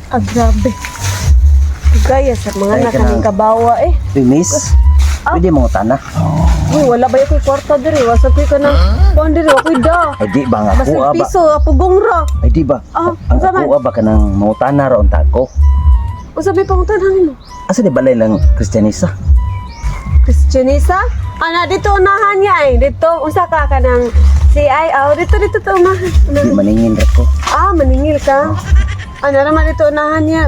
Ah, grabe. Gaya sa mga Ay, na kaming kabawa eh. Uy, miss. Pwede mo tana. Uy, wala ba yung kwarta diri? Wasa ko'y ka ng kuwan diri, wako'y da. Ay di ba nga Basta ako ba? piso, apugong ra. Ay di ba? Ah, Ang unsa man? ako ba kanang mangutana ra unta ko? Usa may pangutanan nimo. Asa di balay lang Kristianisa? Christianisa? Ana, dito unahan niya eh. Dito, unsa ka ka ng CI? Oh, dito, dito to unahan. Di Unahan. maningin ra ko. Ah, maningil ka. Ano naman dito unahan niya.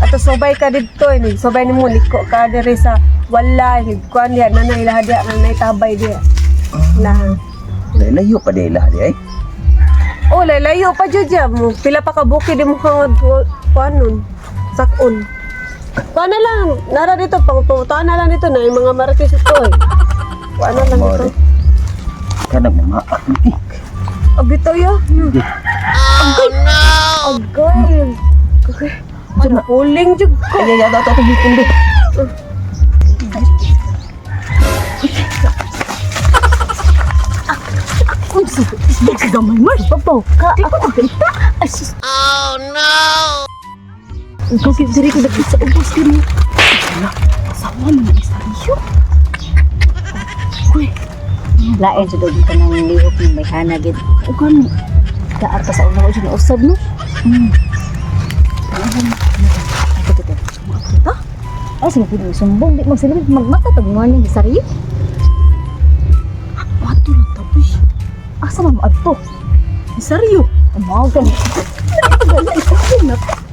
Ato subay ka dito eh. Subay nimo liko ka diri sa wala higkuan diha na ilaha diha nga naitabay diha. Ilaha. Layo pa di ilaha di ay. Oh, layo pa jud ya. Mo pila pa ka bukid mo kang kuan nun. Sakon. Kuan na lang, nara dito pangputaan na lang dito na yung mga marites ito eh. Kuan na lang Mo dito. di. Kanang mga eh. Abito yo. Oh no. Agay. Agay. Ano puling jud ko. Ay ay ay ato ato di. Unsa? Isda ka gamay mo. Babaw ka. Ako makita. Ay sus. Oh no. Ikaw kay diri ko dapit sa ubos kini. Wala. Asawa man na isa riyo. Uy, Lain sa dugong kanang lihok ng bayhana gid. ugan. Daar pa sa una ko siya usab no. Ay ito ito. Kita? Ay sige pud sumbong di magsilbi magmata tag morning sa riyo. Ato lang ta, uy. Asa man mo adto? Isa riyo. Mao gani.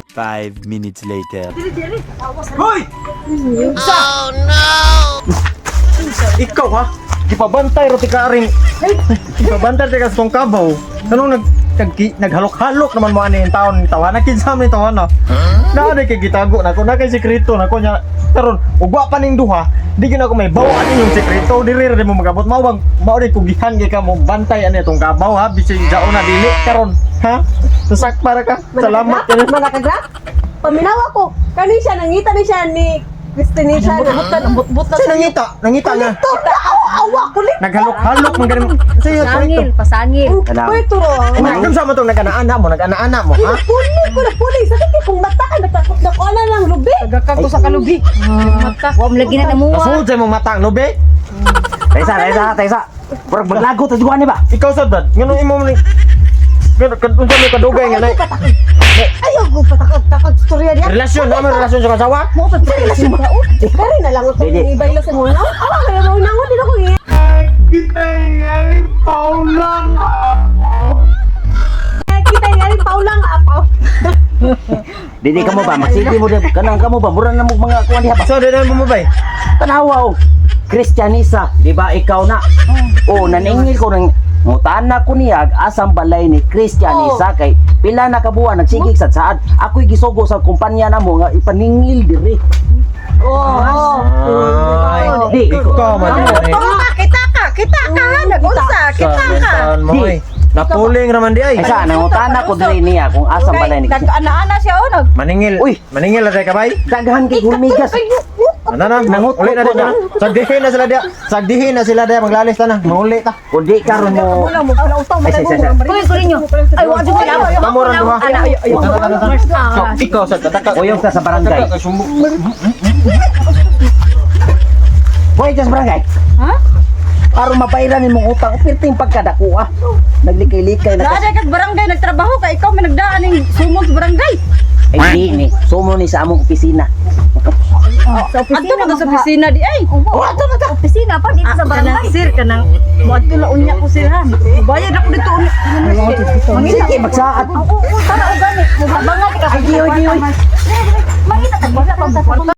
5 minutes later. Hoy! Oh no! Ikaw ha? Gipabantay ro ti ka rin. Gipabantay ti ka sa tong kabaw. Kanong nag nag naghalok-halok naman mo ani yung taon ni tawana kinsa man ni tawana. Naa kay gitago nako na kay sekreto nako nya karon ugwa pa ning duha di gyud ako may bawaan inyong sekreto diri ra di mo magabot mao bang mao di kugihan gyud ka mo bantay ani itong kabaw ha bisig jaon na dili karon ha Sasak para ka. Salamat Manakagra? Manakagra? Paminaw ako. Kani siya nangita ni siya ni Christinisha na. Ambot-bot na Siya nangita, nangita na. Ito, awa, awa, kulit. Naghalok-halok man ganin. Sa'yo, Pasangil, pasangil. Kanang- Kulit turo. Ano sa mo tong nag-ana-ana mo, nag-ana-ana mo, ha? Puli ko na puli. Sakit kay kung mata ka natakot na ko na lang lubi. Tagakag ko sa kalubi. Mata. Wa mo lagi na namuha. Nasulod sa imong matang, no be? Taysa, taysa, taysa. Murag maglago ta juan ba? Ikaw sad brad, ngano imo ni Ngano kan unsa may kadugay nga nay? Ayaw ko patakag-takag storya niya. Relasyon, na may relasyon sa kasawa? Mo pa relasyon ba? Kari na lang ako Dili. ibaylo sa mga. Awa kaya mo nangon din ako eh. Kita yung paulang apaw. Dili ka mo ba magsilbi mo di kanang ka mo ba mura na mo mga kuan diha ba? So, di na mo bay. Tanawa oh. Kristianisa, di ba ikaw na? Oh, naningil ko ng ngutana ko niya asang balay ni Kristianisa kay pila na ka buwan nagsigig sad saad. Ako'y gisugo sa kumpanya namo nga ipaningil diri. Oo. Ay, Di, ikaw man din. Kita ka, kita ka ha, nagunsa, kita ka. Sa mo eh. Napuling raman di ay. Ay sa nangutana ko diri niya kung asang balay ni Kristian. Nag-ana-ana siya oh, nag Maningil. Uy. Maningil na ka bay. Daghan kay hulmigas. Ano na? Nangutot Uli na ko di na. Sagdihin na sila dia. Sagdihin na sila dia maglalis ta na. Mauli ta. Kung di karon mo mo pala utaw Ay, say, say, say. Kuy ko ninyo. Ay wa jud sila. Kamuran duha. Ana, ay, ay, Ikaw sa tataka. Uyong ka sa barangay. Hoy, sa barangay. Ha? Aron mabayran nimong utang, pirting pagkadako ah. Naglikay-likay na Naa kag barangay nagtrabaho ka ikaw man nagdaan ning sumog sa barangay. Ay, di ni. Sumo ni sa among opisina. Sa Adto opisina na to sa opisina di ay. Oh, adto na sa opisina pa dito sa barangay. Kanang sir kanang moadto na unya ko sir ha. Bayad ako dito unya. Sige, magsaad. Oo, oo, tara og gani. Muhabangad ka. Ay, di, oy, di, oy. Mangita tag wala pa.